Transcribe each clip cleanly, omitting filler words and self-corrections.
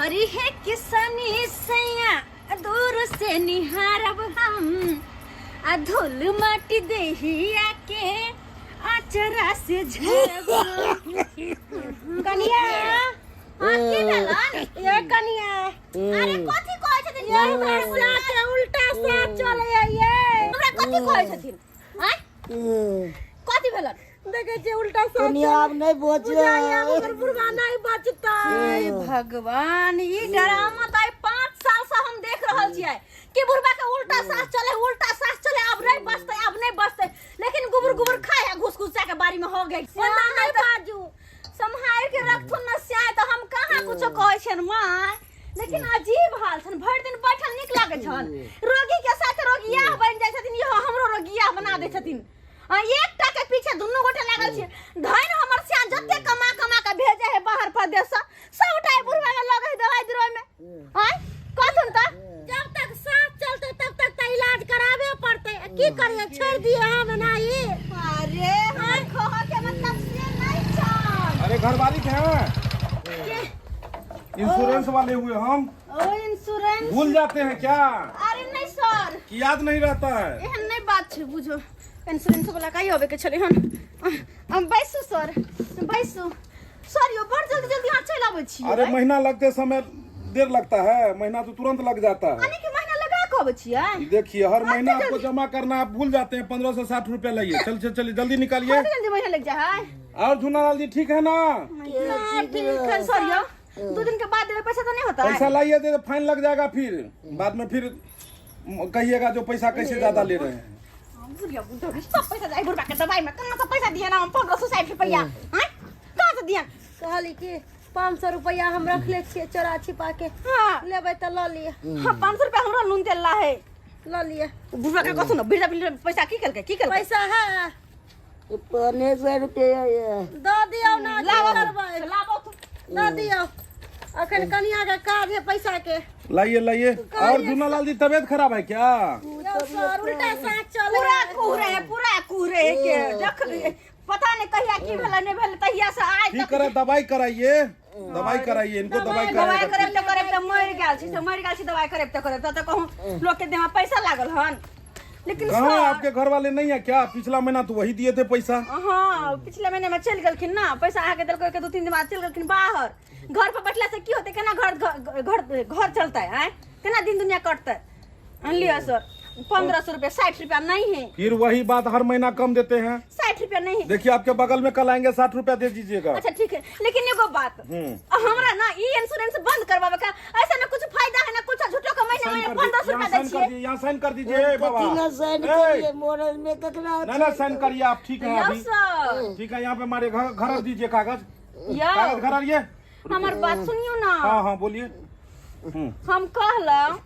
करी है किसानी सैया दूर से निहारब हम आ धूल माटी देहिया के आचरा से झरब। कनिया। हाँ, की भेलन? ये कनिया। अरे कथी कहै छथिन? ये हमरा साथ उल्टा साथ चले ये। हमरा कथी कहै छथिन? आँय, कथी भेलन? देखे छियै उल्टा साथ। कनिया आब नहीं बचे। बुझाइया हमर बुढ़वा नहीं बचतै। हे भगवान, ई ड्रामा तऽ आइ 5 साल से हम देख रहल छियै कि बुढ़बा के उल्टा साँस चले, उल्टा साँस चले, अब नहीं बचतै, अब नहीं बचतै, लेकिन गुबुर गुबुर खाए आ घुस घुसा के बारी में हो गई। ओना नहीं बाजू। सम्हार के रखथुन न स्याय, तऽ हम कहाँ कुछो कहै छियन माँ, लेकिन अजीब हाल छन। भरि दिन बैठल नीक लागै छन? रोगी के साथ रोगियाह बनि जाइ छथिन। इहो हमरो रोगियाह बना दै छथिन। आ एकटा के पीछे दुनू गोटे लागल छियै। धन हमर स्याह जते कमा कमा के भेजे है बाहर परदेश से, सबटा ई बुढ़वा के लगे है दवाई दिरोय में। आय कथुन तऽ। जब तक साँस चलते तब तक तऽ इलाज कराबे पड़तै। की करिए, छोड़ दिए हम नहीं? अरे हमर खो के मतलब से नहीं छन। अरे घरवाली के हैं, इंश्योरेंस वाले हुए हम। ओ इंश्योरेंस। भूल जाते हैं क्या? अरे नहीं सर। कि याद नहीं रहता है? एहन नहीं बात छै, बुझो इंश्योरेंस वाला काई आबे के छलै हन। हम बैसू सर, बैसू सर। यो बड़ जल्दी जल्दी अहाँ चलि आबै छी। अरे महीना लगते समय देर लगता है, महीना तो तुरंत लग जाता है। यानी कि महीना लगा के अबै छियै? देखिए, हर महीना आपको जमा करना, आप भूल जाते हैं। 1560 रुपया लाइए। चल चल, चलिए, जल्दी निकालिए। बड़ जल्दी महीना लग जाए है। और झुनालाल जी ठीक है ना? ना, ठीक है सर। यो 2 दिन के बाद देबै, पैसा तो नहीं होता है? पैसा लाइए दे, फाइन लग जाएगा फिर। बाद में फिर कहिएगा जो पैसा कैसे ज्यादा ले रहे हैं। बुढ़िया बुढ़िया सब पैसा जाए बुढ़बा के दवाई में। कहाँ से पैसा दिए ना हम 1560 रुपया? हैं, कहाँ से दिए? कहली कि 500 रुपया हम रखले छियै चोरा छिपा के। लेबै तऽ लऽ लिअ। हाँ, 500 रुपया हमरा नून तेल ला है। लऽ लिअ। बुढ़बा के कथु न बिरजा बिरजा पैसा की केलकै, की केलकै? पैसा है। 75 रुपया ये। दऽ दियौ ने, की लाबो। करबै? लाबो तू। दऽ दियौ, अखन कनिया के काज है पैसा के। लाइए लाइए। और झुनालाल जी, तबीयत खराब है क्या? यौ सर, उल्टा साँस चले। पूरा कुहरे है, पूरा कुहरे है के जख पता नहीं कहिया की भेलै नहीं भेलै, तहिया से आइ ठीक तक। करे, दवाई कराइए, दवाई कराइए इनको, दवाई दवाई कराइए। करेब तऽ करेब तऽ मरि गेल छी से मरि गेल छी। दवाई करेब तऽ करेब तऽ कहूँ लोग के देह में पैसा लागल हन, लेकिन कहाँ सर, आपके घर वाले नहीं है क्या? पिछला महीना तो वही दिए थे पैसा। हाँ, पिछले महीने में चलि गेलखिन ना। पैसा अहाँके देलकै के 2-3 दिन बाद चलि गेलखिन बाहर। घर पर बैठला से की होतै? केना घर घर घर चलतै? आँय, केना दिन दुनिया कटतै? लिअ सर, 1500 रुपया। 60 रुपया नहीं है। फिर वही बात, हर महीना कम देते हैं। 60 रुपया नहीं है। देखिए, आपके बगल में कल आएंगे, 60 रुपया दे दीजिएगा। अच्छा ठीक है, लेकिन एगो बात। हमरा ना ई इंश्योरेंस बंद करवावे का। ऐसा ना कुछ फायदा है ना कुछ, झूठो का महीना साइन महीना कर 1500 दीजिए, रुपया यहाँ दै साइन कर छियै। दीजिए, यहाँ साइन कर दीजिए। ए, बाबा। कथी ना साइन ए, करिए मोरल में ककरा? ना ना, साइन करिए आप। ठीक है यौ अभी। सर। ठीक है, यहाँ पे हमारे घर घर दीजिए कागज। यौ। कागज घर आइए। हमर बात सुनियो ना। हाँ हाँ, बोलिए। हम कहलहुँ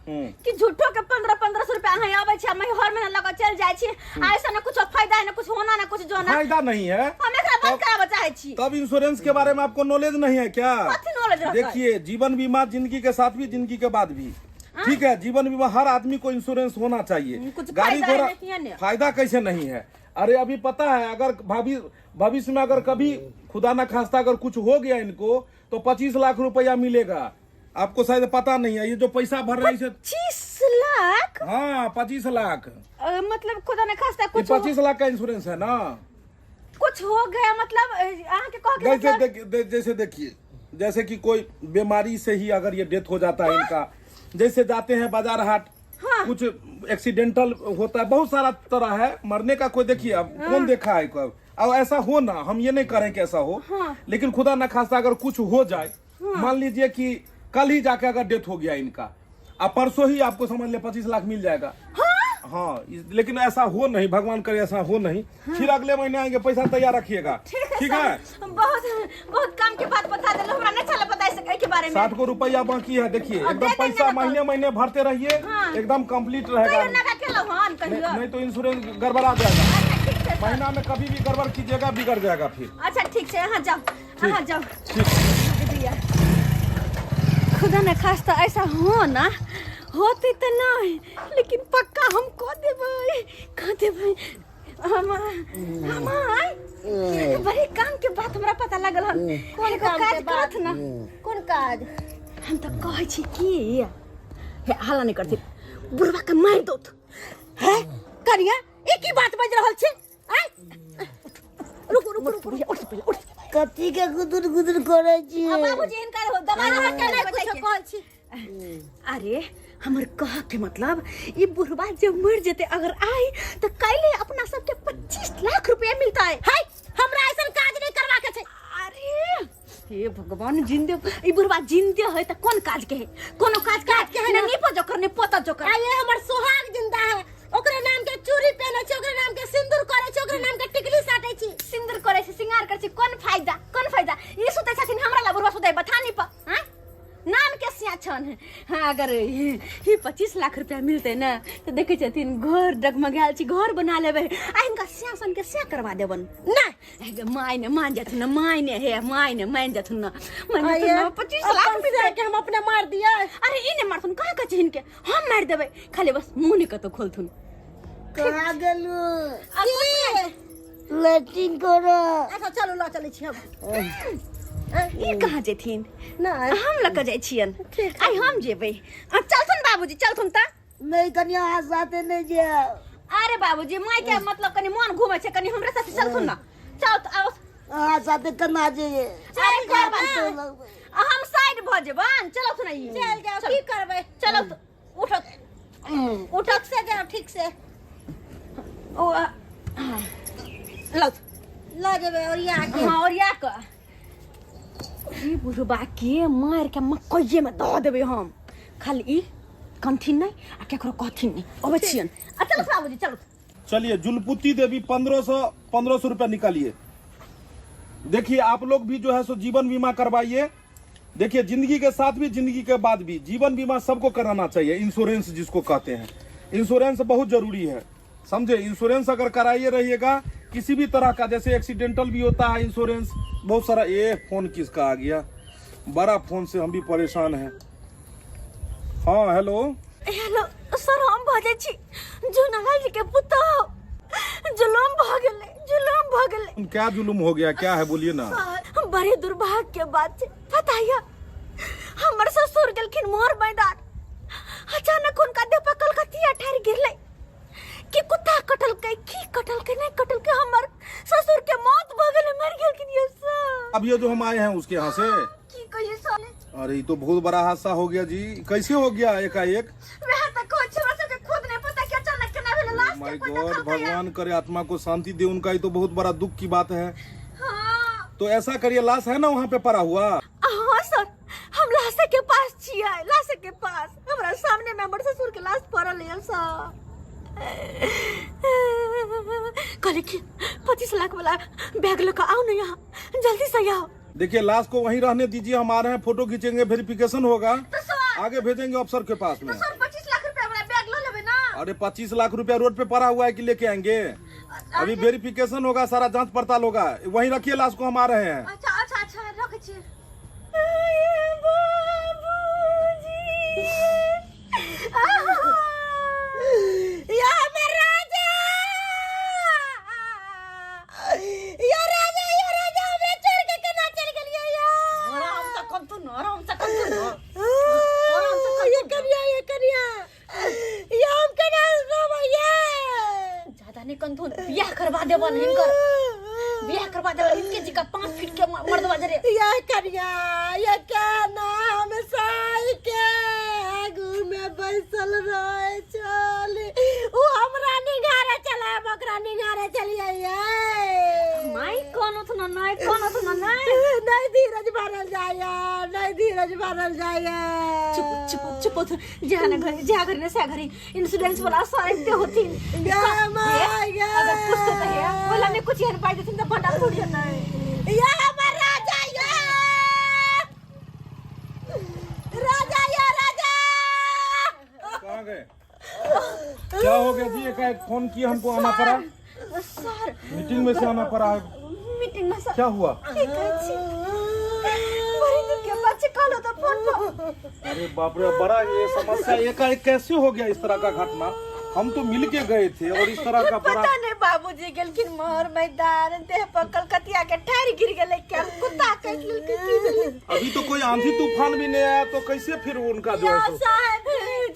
कि झूठो के 1500-1500 रुपया अहाँ आबै छै, हम हर महीना लऽ कऽ चलि जाइ छी, आ ऐसा ना कुछ फायदा है ना कुछ होना ना कुछ जोना। फायदा नहीं है। हम एकरा बंद कराबऽ चाहै छी। तब इंश्योरेंस के बारे में आपको नॉलेज नहीं है क्या? कथी नॉलेज रहतै? देखिए, जीवन बीमा जिंदगी के साथ भी, जिंदगी के बाद भी। ठीक है? जीवन बीमा हर आदमी को इंश्योरेंस होना चाहिए। कुछ गाड़ी फायदा घोड़ा है नहीं है ने? फायदा कैसे नहीं है? अरे अभी पता है, अगर भाभी भविष्य में अगर कभी खुदा ना खास्ता अगर कुछ हो गया इनको तो 25 लाख रुपया मिलेगा आपको। शायद पता नहीं है। ये जो पैसा भर रहे हैं इसे 25 लाख? हाँ, 25 लाख। मतलब खुदा ने खास्ता ये कुछ 25 लाख का इंश्योरेंस है ना। कुछ हो गया मतलब अहाँ के कह के जैसे मतलब जैसे देखिए, जैसे कि कोई बीमारी से ही अगर ये डेथ हो जाता है इनका, जैसे जाते हैं बाजार हाट, कुछ एक्सीडेंटल होता है, बहुत सारा तरह है मरने का। कोई देखिए, अब कौन देखा है कब अब ऐसा हो ना, हम ये नहीं करें कि ऐसा हो, लेकिन खुदा ना खास्ता अगर कुछ हो जाए, मान लीजिए कि कल ही जाके अगर डेथ हो गया इनका, अब परसों ही आपको समझ ले 25 लाख मिल जाएगा। हाँ, लेकिन ऐसा हो नहीं, भगवान करे ऐसा हो नहीं। फिर अगले महीने आएंगे, पैसा तैयार रखिएगा। ठीक है? सर, बहुत बहुत काम के बात बता देलो। हमरा नहीं चला पता है के बारे में। 60 गो रुपया बाकी है, देखिए। अब एकदम दे देंगे पैसा ना तो। महीने महीने भरते रहिए। एकदम कंप्लीट रहेगा। कहियो नगा केलहुँ हन? नहीं, कहियो? नहीं तो इंश्योरेंस गड़बड़ा जाएगा। अच्छा ठीक छै सर। महीना में कभी भी गड़बड़ कीजिएगा, बिगड़ जाएगा फिर। अच्छा ठीक छै, अहाँ जाओ, अहाँ जाओ। ठीक। भैया, खुदा न खास्ता ऐसा हो ना होते तो नहीं, लेकिन पक्का हम कह देबै, कह देबै। हम आइ बड़ी काम के बात हमरा पता लगल हन। कोन एगो काम के काज बात? करत ना। कोन काज? हम तऽ कहै छी की हे हल्ला नहि करथिन बुढ़वा के मारि दौथ। हे कनिया, ई की बात बाजि रहल छी? आँय, रुकू रुकू रुकू। उठ पहिले, उठ। कथी के गुदुर गुदुर करै छी? आ बाबूजी, हिनकर दबाई अहाँ के नहि कुछो कहै छी। अरे हमर कह के मतलब, ई बुढ़वा जब मर जेते अगर आई तो कैले अपना सबके 25 लाख रुपया मिलता है। है, हमरा ऐसन काज नहीं करवा के छै। अरे हे भगवान, जिंदे ई बुढ़वा जिंदे है त कोन काज के है? कोनो काज के है ने, नीपो जोकर ने पोता जोकर। आ ये हमर सोहाग जिंदा है, ओकरे नाम के चूड़ी पहने छी, ओकरे नाम के सिंदूर करे छी, ओकरे नाम के टिकली साटे छी। सिंदूर करे छै, सिंगार करे छै, कोन फायदा, कोन फायदा? ई सुते छथिन हमरा ला, बुढ़वा सुते बथानी पर। हाँ, नाम के सिया छन। हाँ, अगर ही 25 लाख रुपया मिलते ना तो देखे छथिन घर डगमगायल छी, घर बना लेबै आ हिनका सिया सन के सिया करवा देबन। नहीं माय ने मान जाथुन ना, माय ने, हे माय ने मान जाथुन ना, मान जाथुन ना, 25 लाख अपन मिलते के हम अपने मार दिया। अरे ई ने मारथुन, कहाँ कहे हिनके हम मार देबै, खाली बस मुंह ने कतौ खोलथुन। कहाँ गेलू? आ कुछ नहीं। लैट्रिन करो। अच्छा चलू, लऽ चलै छी हम। ई कहाँ जेथिन? नहीं। हम लऽ कऽ जाइ छियन। ठीक। आइ हम जेबै। आ, चलथुन बाबूजी, चलथुन तऽ। नहीं कनिया, अहाँ साथे नहीं जायब। अरे बाबूजी, माय के मतलब कनी मन घूमे छै, कनी हमरे साथे चलथुन ना। चल तऽ आओ। अहाँ साथे केना जइए? अरे घर बात, आ हम साइड भऽ जेबन, चलथुन ई। चल जाओ, की करबै? चलो तऽ, उठत उठत। ठीक से जाओ, ठीक से। ओ आ, लौथ। लऽ जेबै ओरिया के। हाँ, ओरिया कऽ ई बुढ़बा के मारि के मकइये में दऽ देबै हम। खाली ई कनथिन नहि आ केकरो कहथिन नहि। अबै छियन। आ चलो बाबूजी, चलो। चलिए, जुलपुती देवी 1500, 1500 रुपया निकालिए। देखिए, आप लोग भी जो है सो जीवन बीमा करवाइए। देखिए, जिंदगी के साथ भी, जिंदगी के बाद भी जीवन बीमा सबको कराना चाहिए। इंश्योरेंस जिसको कहते हैं, इंश्योरेंस बहुत जरूरी है, समझे? इंश्योरेंस अगर कराइए रहिएगा किसी भी तरह का, जैसे एक्सीडेंटल भी होता है इंश्योरेंस, बहुत सारा। ये फोन किसका आ गया? बड़ा फोन से हम भी परेशान हैं। हाँ, हेलो। हेलो सर, हम बजै छी जुनाल जी के पुतोह। जुलुम भऽ गेलै, जुलुम भऽ गेलै। क्या जुलुम हो गया? क्या है, बोलिए ना। सर, बड़े दुर्भाग्य के बात छै, पता है, हमर ससुर गेलखिन मोर मैदान, अचानक हुनका देह पर कलकतिया ठहर गिरलै कि कुत्ता कटलकै, की कटलकै, नहीं कटलकै, हमर ससुर के मौत भऽ गेलै, मर गेलखिन ये सर। अब ये जो हम आए हैं उसके यहाँ से। की कहिए सर। अरे, ये तो बहुत बड़ा हादसा हो गया जी। कैसे हो गया एकाएक? वएह तऽ कहै छी, हमरा सबके खुद नहीं पता कि अचानक केना भेलै लाश my के कोई गॉड। देखलकै। भगवान करे आत्मा को शांति दे उनका, ये तो बहुत बड़ा दुख की बात है। हाँ। तो ऐसा करिए, लाश है ना वहाँ पे पड़ा हुआ? हाँ सर, हम लाश के पास छियै, लाश के पास, हमरा सामने में हमर ससुर के लाश पड़ल है सर। कहले कि 25 लाख वाला बैग लऽ कऽ आउ ने यहाँ, जल्दी से आउ। देखिए, लाश को वहीं रहने दीजिए, हम आ रहे हैं, फोटो खींचेंगे, वेरिफिकेशन होगा, तो सर, आगे भेजेंगे अफसर के पास में। तो सर, 25 लाख रुपया वाला बैग लऽ लेबै ना? अरे, 25 लाख रुपया रोड पे पड़ा हुआ है कि लेके आएंगे? अभी वेरिफिकेशन होगा, सारा जांच पड़ताल होगा। वहीं रखिए लाश को, हम आ रहे हैं। अच्छा अच्छा अच्छा, रखै छी। बाबूजी। आहा। या हमर राजा, या राजा, या राजा, हमरा छोड़ के केना चल गेलियै या? आराम से कनथुन, आराम से कनथुन। ये कनिया, ये कनिया, या हम केना रहबै ये? ज्यादा नहीं कनथुन, बियाह करवा देबन हिनकर, बियाह करवा देबन हिनके जी का 5 फीट के मर्दवा जरे। या कनिया, ये केना हम साई के आगू में बैसल रहे चल, उ हमरा निघारे चला, हम ओकरा निघारे चलिए ये। माई कनथ न, नहीं कनथ न, नहीं। नहीं धीरज भरल जाया, नहीं धीरज भरल जाया। चुप चुप चुप, जहाँ न घर, जहाँ घर न सह घरी इंश्योरेंस वाला सर एते होथिन। गे माय गे। अगर पूछते त हे बोला ने कुछ एहन पाइ देथिन त भंडा फूट जेतै। या हमर राजा, या राजा, या राजा। कहाँ गए? क्या हो गया जी? एकाएक फोन किया, हमको आना पड़ा। सर, मीटिंग में से आना पड़ा है। मीटिंग में सर। क्या हुआ? की कहै छी, बड़ी दुख के बात छै, कहलो त फोन पर। अरे बाप रे, बड़ा ये समस्या एकाएक कैसे हो गया इस तरह का घटना? हम तो मिल के गए थे और इस तरह का बड़ा पता नहीं बाबूजी गेलखिन मोर मैदान देह पर कलकतिया के ठारि गिर गेलै के कुत्ता काटि लेलकै की भेलै अभी तो कोई आंधी तूफान भी नहीं आया तो कैसे फिर उनका जो है या सो साहेब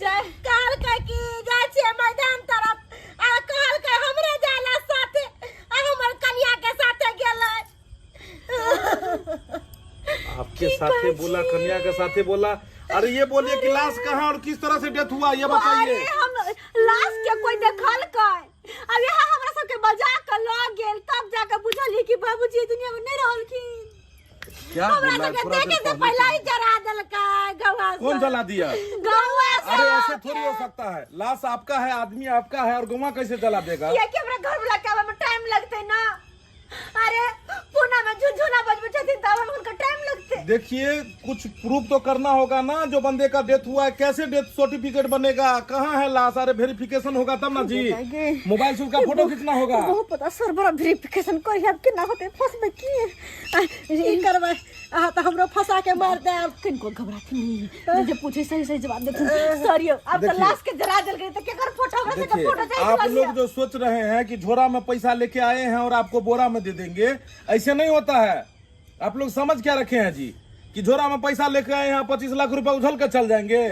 जाय कहलकै कि जाइ छियै मैदान तरफ आ कहलकै हमरे जाय ला साथे आ हमर कनिया के साथे गेलै आपके साथे बोला, कन्या के साथे बोला। अरे ये बोलिए कि लाश कहाँ और किस तरह से डेथ हुआ ये बताइए। अरे हम लाश के कोई देखलकै, अब यहाँ हमरा सबके बजा के ल गेल, तब जाके बुझलियै कि बाबूजी एहि दुनिया में नहीं रहलखिन। क्या हमरा बोला सबके थोड़ा देखे देर से पहले पहले ही जरा देलकै गौआ कौन सब। जला दिया? गौआ सब। अरे ऐसे थोड़ी हो सकता है, लाश आपका है, आदमी आपका है और गौवा कैसे जला देगा? कियाकि हमरा घर वाला के आबै में टाइम लगतै ना। अरे पूना में झुनझुना बजबै छथिन तब हम हुनका टाइम लगते। देखिए कुछ प्रूफ तो करना होगा ना, जो बंदे का डेथ हुआ है कैसे डेथ सर्टिफिकेट बनेगा, कहाँ है लाश? अरे वेरिफिकेशन होगा तब ना जी, मोबाइल से उसका फोटो खींचना होगा। बहुत पता सर बड़ा वेरिफिकेशन करी अब केना होते फसबै की? की करबै अहाँ तऽ हमरो फंसा के मार देब। किनको घबराथिन नहीं, जे पूछे सही सही जवाब देथिन। सॉरी अब तो देखिए। लाश के जरा देल गई तो केकर फोटो हमरा से देखिए फोटो चाहिए? आप लोग जो सोच रहे हैं कि झोरा में पैसा लेके आए हैं और आपको बोरा में दे देंगे, ऐसे नहीं होता है। आप लोग समझ क्या रखे हैं जी कि झोरा में पैसा लेके आए हैं 25 लाख रुपए उछल कर चल जाएंगे?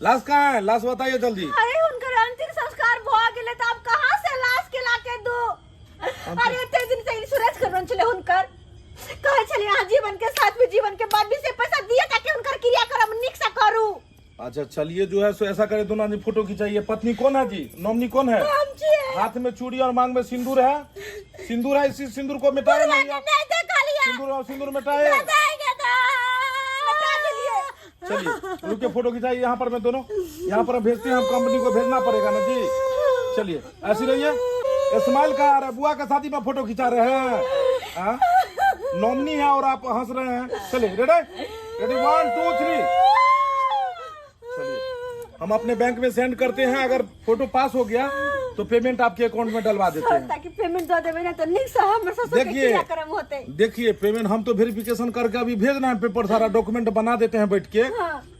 लाश कहाँ है? लाश बताइए जल्दी। अरे हुनकर अंतिम संस्कार भ गेलै त आब कहाँ से लाश के लाके दो? अरे एते दिन से इंश्योरेंस करवन छलै हुनकर, कहै छलै अहाँ जीवन के साथ में जीवन के बाद भी से पैसा दिए ताकि हुनकर क्रियाक्रम नीक से करू। अच्छा चलिए जो है सो ऐसा करे, दोनों आदमी फोटो खिंचाइए। पत्नी कौन है जी? नॉमिनी कौन है? हम छियै। हाथ में चूड़ी और मांग में सिंदूर है, सिंदूर है, इसी सिंदूर को मिटाए नहीं आप। नहीं देखलियै। सिंदूर और सिंदूर मिटाए। बताएंगे तो। बता देलियै। चलिए रुके फोटो खिंचाइए यहाँ पर, मैं दोनों यहाँ पर भेजते हैं, हम कंपनी को भेजना पड़ेगा ना जी। चलिए ऐसी रहिए, स्माइल का आ रहा है, बुआ का शादी में फोटो खिंचा रहे हैं, हाँ? नॉमिनी है और आप हंस रहे हैं। चलिए रेडी रेडी 1 2 3। चलिए हम अपने बैंक में सेंड करते हैं, अगर फोटो पास हो गया तो पेमेंट आपके अकाउंट में डलवा देते हैं। ताकि पेमेंट दऽ देबै ने तऽ नीक से हमर ससुर के देखिए। क्रियाक्रम होतै। देखिए पेमेंट हम तो वेरिफिकेशन करके अभी भेज रहे हैं, पेपर सारा डॉक्यूमेंट बना देते हैं बैठ के।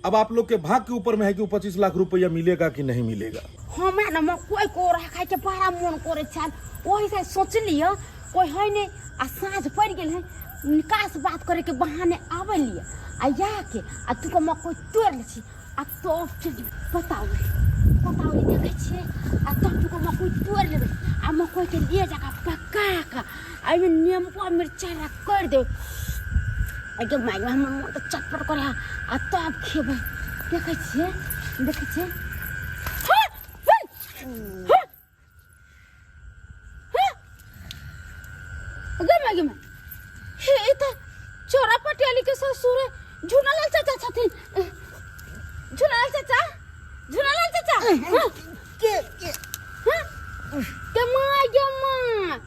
अब आप लोग के भाग के ऊपर में है कि वो 25 लाख रुपया मिलेगा कि नहीं मिलेगा। हमरा ने मकई कोरा खाइ के बड़ा मोन करे छल, ओही से सोचलियै कोई है नहीं आ साँझ पड़ि गेल है, निकास बात करे के बहाने आबै लियै आ या के आ तू के मकई तोड़ि लै छी आ तब चलि जेबै। बताउ बताउ देखै छियै आ तब तू के मकई तोड़ि लेबै आ मकई के लिए जाकऽ पका कऽ आ एहिमे नेम्बू आ मिरचाइ करि देबै। एके माय हमर मोन तऽ चटपट करे है आ तब खेबै। देखै छियै देखै छियै गे माय गे माय, हे ई तऽ चोरा पटियाली के ससुर झुनालाल चाचा छथिन। झुनालाल चाचा, झुनालाल चाचा। हाँ, के के हाँ, गे माय गे माय,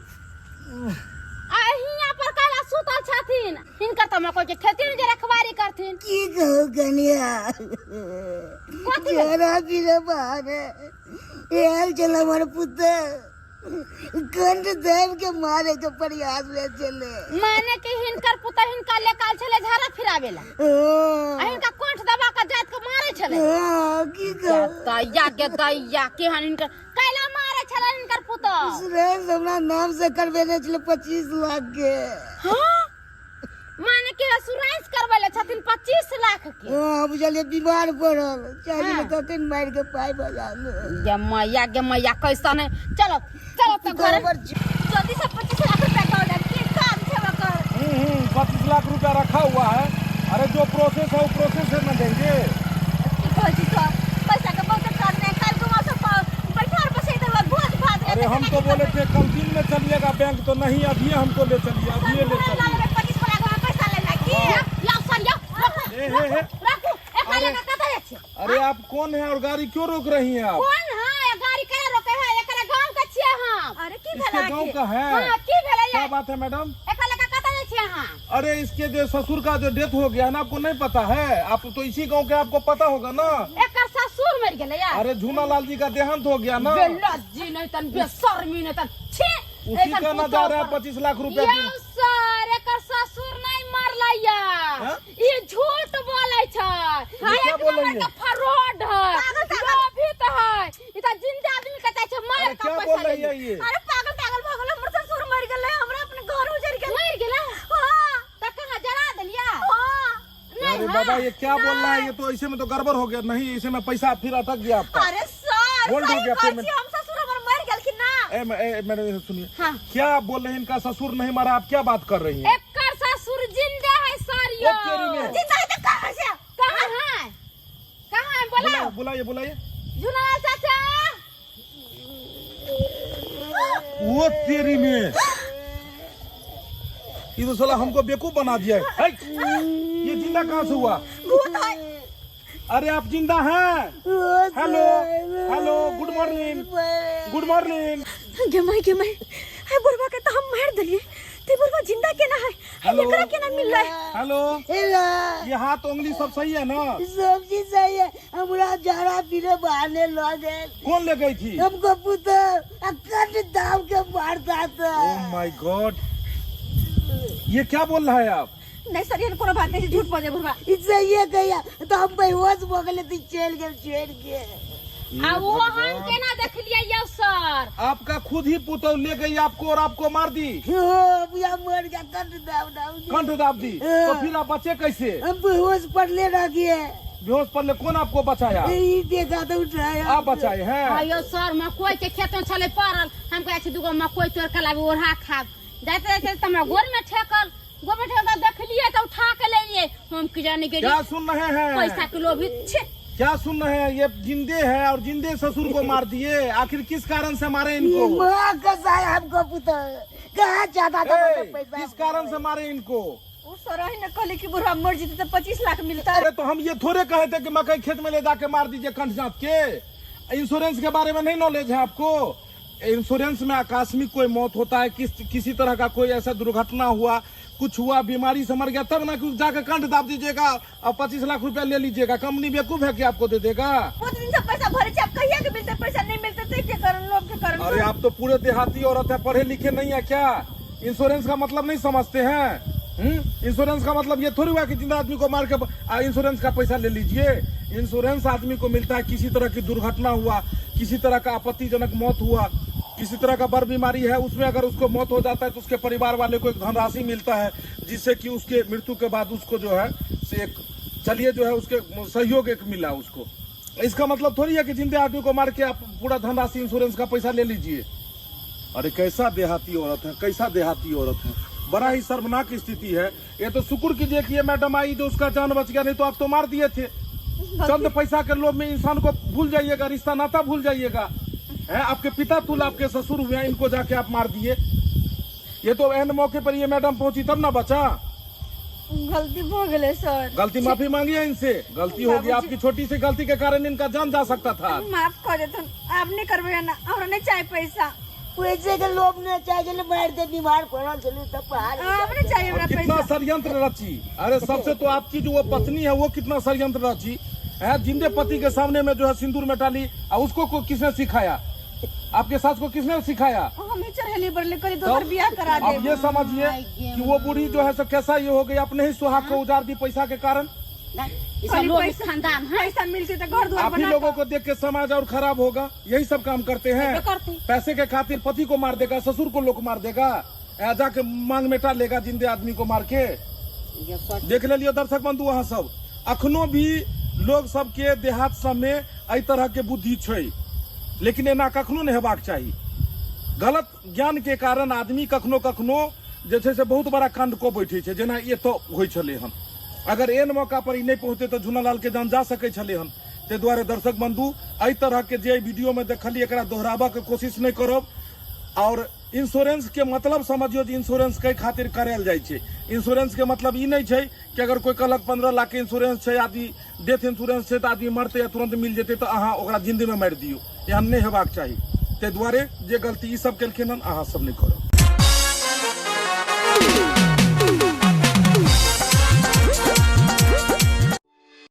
आ हियाँ पर काला सुतल छथिन। हिनकर तऽ मकई के खेती में जे रखवारी करथिन। की कहू कनिया, कथी भेल? जरा पीले बाहर आयल छल हमर पुत्र, कंठ दाबि के मारे के प्रयास में छलै। माने कि हिनकर पुतह हिनका लेकाल छलै झाड़ा फिरावे ला, हाँ, आ हिनका कंठ दबा के जात के मारे छलै। हाँ, की कहू दैया के दैया, केहन हिनकर कैला मारे छलै हिनकर पुतह? सुरेश हमरा नाम से करबेने छलै 25 लाख के। हाँ, माने कि एश्योरेंस करबै ले छथिन 25 लाख के। हाँ बुझलियै, बीमार पड़ल चाहे हाँ। कखन मारि के पाइ बजा ले। गे मैया गे मैया, कैसन है। चलो चलो तो घर जल्दी से 25 लाख रुपया दऽ देब, की काम छै ओकर? 25 लाख रुपया रखा हुआ है। अरे जो प्रोसेस है वो प्रोसेस है ना देंगे। की कहै छी सर, पैसा के बहुत करने काल को मौसम पर बैठार बसै तऽ भोज भात अरे हम तो बोले थे कल दिन में चलिएगा बैंक, तो नहीं अभी हमको ले चलिए, अभी ले चलिए। 25 लाख में पैसा लेना की? लाओ सर, लाओ, रखू, हे, हे, हे। रखू, एकरा अरे। लगा कतऽ जाइ छियै? अरे आप कौन है और गाड़ी क्यों रोक रही हैं आप? कौन है गाड़ी केना रोके है? एकरा गांव के छियै हम। अरे की इसके भेला गांव की? का है। हाँ, की भेलै? क्या बात है मैडम? एकरा लगा कतऽ जाइ छियै अहाँ? अरे इसके जो ससुर का जो डेथ हो गया ना, आपको नहीं पता है? आप तो इसी गांव के, आपको पता होगा ना। एकर ससुर मरि गेलै यार। अरे झूना लाल जी का देहांत हो गया ना, बेलज्जी नहीं तन बेशर्मी नहीं तन, छी उसी का ना जा रहा है 25 लाख रुपया यौ सर, एकर ससुर नहीं मरलै या, हाँ? ई झूठ बोलै छै। ये क्या एक बोलै नंबर है? के फ्रॉड है, लोभित है, ई त जिंदा आदमी के है ये? अरे पागल पागल भगल, हमर ससुर मर गेलै, हमरा अपने घर उजड़ गेल। मर गेला? हां। त कहाँ जरा देलिया? हां। नहीं, अरे हाँ। बाबा, ये क्या बोल रहा है? ये तो ऐसे में तो गड़बड़ हो गया। नहीं, ऐसे में पैसा फिर अटक गया आपका। अरे सर, होल्ड हो सही गया कहै पेमेंट। छी, हम ससुर हमर मर गेल कि ना? ए, ए, मैडम सुनिए। हाँ। क्या आप बोल रहे हैं? इनका ससुर नहीं मरा, आप क्या बात कर रही हैं? एकर ससुर जिंदा है सर यो। ओ तेरी में। जिंदा है तो कहाँ से? कहाँ है? कहाँ है? बोलाओ। बुलाइए, बुलाइए। झुनालाल चाचा। वो तेरी में, ये तो साला हमको बेवकूफ बना दिया है। है, ये जिंदा कहाँ से हुआ? भूत है। अरे आप जिंदा हैं? Hello, hello, good morning, good morning. गे माय, गे माय, है बुढ़वा के तो हम मार देलिए, ते बुढ़वा जिंदा केना है? है? हेलो। एकरा केना मिल रहा है? हेलो। हेलो। ये हाथ उंगली सब सही है ना? सब चीज सही है। हमरा जरा पीरे बहाने ल गए। कौन ले गई थी? हमको पुत्र कट दाम के मारता था। ओ my God, ये क्या बोल रहा है आप? नहीं सर, एहन कोनो बात नहीं, झूठ बजे बुढ़वा। इससे ये गया तो हम बेहोश हो गए तो चल गए छोड़ के। आ वो हम केना देखलिए यौ सर? आपका खुद ही पुतौ ले गई आपको और आपको मार दी। हो बुआ मर गया, कंठ दाब दाब दी। कंठ दाब दी? तो फिर आप बचे कैसे? हम बेहोश पड़ले रह गए। बेहोश पड़ले? कौन आपको बचाया? ये देखा तो उठाया। आप बचाए हैं? आयो सर, मकई के खेत में छले पड़ल, हम कहै छी दूगो मकई तोड़ के लाबी, ओढ़ा खाब। जाते जाते त हमरा गोर में ठेकल, गोर में ठेकल देखलिए त उठा के ले लिए। हम की जाने गेलिए। क्या सुन रहे हैं? पैसा के लोभी छे। क्या सुन रहे हैं? ये जिंदे है और जिंदे ससुर को मार दिए। आखिर किस कारण से मारे इनको? माँ कसाई हमको पुत्र कहाँ जाता था? ए, मतलब पैसा किस कारण से मारे इनको? ओ सर, ही ने कहले कि बुढ़वा मर जेते तो 25 लाख मिलता। अरे तो हम ये थोड़े कहे थे कि मकई खेत में ले जाके मार दीजिए कंठ जात के। इंश्योरेंस के बारे में नहीं नॉलेज है आपको? इंश्योरेंस में आकस्मिक कोई मौत होता है, किसी तरह का कोई ऐसा दुर्घटना हुआ, कुछ हुआ, बीमारी से मर गया, तब ना कि जाके कंठ दाब दीजिएगा और 25 लाख रुपया ले लीजिएगा। कंपनी बेवकूफ है कि आपको दे देगा? बहुत दिन से पैसा भरे छे, अब कहिया के मिलते? पैसा नहीं मिलते तो के कारण, लोग के कारण। अरे आप तो पूरे देहाती औरत है, पढ़े लिखे नहीं है क्या? इंश्योरेंस का मतलब नहीं समझते हैं? इंश्योरेंस का मतलब ये थोड़ी हुआ कि जिंदा आदमी को मार के इंश्योरेंस का पैसा ले लीजिए। इंश्योरेंस आदमी को मिलता है किसी तरह की दुर्घटना हुआ, किसी तरह का आपत्तिजनक मौत हुआ, किसी तरह का बड़ बीमारी है, उसमें अगर उसको मौत हो जाता है तो उसके परिवार वाले को एक धनराशि मिलता है, जिससे कि उसके मृत्यु के बाद उसको जो है से एक चलिए जो है उसके सहयोग एक मिला उसको। इसका मतलब थोड़ी है कि जिंदे आदमी को मार के आप पूरा धनराशि इंश्योरेंस का पैसा ले लीजिए। अरे कैसा देहाती औरत है, कैसा देहाती औरत है, बड़ा ही शर्मनाक स्थिति है। ये तो शुक्र कीजिए कि ये मैडम आई जो उसका जान बच गया, नहीं तो आप तो मार दिए थे। चंद पैसा के लोभ में इंसान को भूल जाइएगा, रिश्ता नाता भूल जाइएगा। है आपके पिता तुल आपके ससुर हुए हैं, इनको जाके आप मार दिए। ये तो एन मौके पर ये मैडम पहुंची तब ना बचा। गलती हो गए सर। गलती माफी मांगी है इनसे, गलती हो गई आपकी, छोटी सी गलती के कारण इनका जान जा सकता था। माफ कर देथन, आप नहीं करबे ना, हमरा नहीं चाहिए पैसा। पैसे के लोभ न चाहिए, मार दे, बीमार पड़ल चलू तब पहाड़। आप नहीं चाहिए और हमरा कितना पैसा। षड्यंत्र रची। अरे सबसे तो आपकी जो वो पत्नी है वो कितना षड्यंत्र रची है, जिंदे पति के सामने में जो है सिंदूर में डाली, और उसको को किसने सिखाया? आपके सास को किसने सिखाया? हमें चढ़ेली बढ़ले करी दोसर बियाह करा दे। अब ये समझिए कि वो बूढ़ी जो है सो कैसा ये हो गई, अपने ही सुहाग को उजाड़ दी पैसा के कारण। ई सब लोग खानदान है। पैसा मिलते तो घर द्वार आप ही बना लोगों को देख के समाज और खराब होगा। यही सब काम करते हैं, करते। पैसे के खातिर पति को मार देगा, ससुर को लोग मार देगा, जाके मांग मेटा लेगा जिंदे आदमी को मार के। देख ले लियो दर्शक बंधु, वहाँ सब अखनो भी लोग सबके देहात सब में एहि तरह के बुद्धि छै, लेकिन एना कखनो नहीं हेबाक चाही। गलत ज्ञान के कारण आदमी कखनो कखनो जे छै से बहुत बड़ा कांड कऽ बैठे छै, जेना एतऽ होइ छलै हन। अगर एहन मौका पर ई नहि पहुँचते तऽ झूनालाल के जान जा सकै छलै हन। ताहि दुआरे दर्शक बंधु, एहि तरह के जे वीडियो में देखलियै एकरा दोहराबऽ के कोशिश नहि करब। और इंश्योरेंस के मतलब समझियो जे इंश्योरेंस कै खातिर करायल जाइ छै। इंश्योरेंस के मतलब ई नहि छै कि अगर कोई कहलक 15 लाख के इंश्योरेंस छै, आदमी डेथ इंश्योरेंस छै, तऽ आदमी मरतै या तुरंत मिल जेतै तऽ अहाँ ओकरा जिंदे में मारि दियौ, एहन नहि हेबाक चाही। ताहि दुआरे जे गलती ई सब केलखिन हन अहाँ सब नहि करब।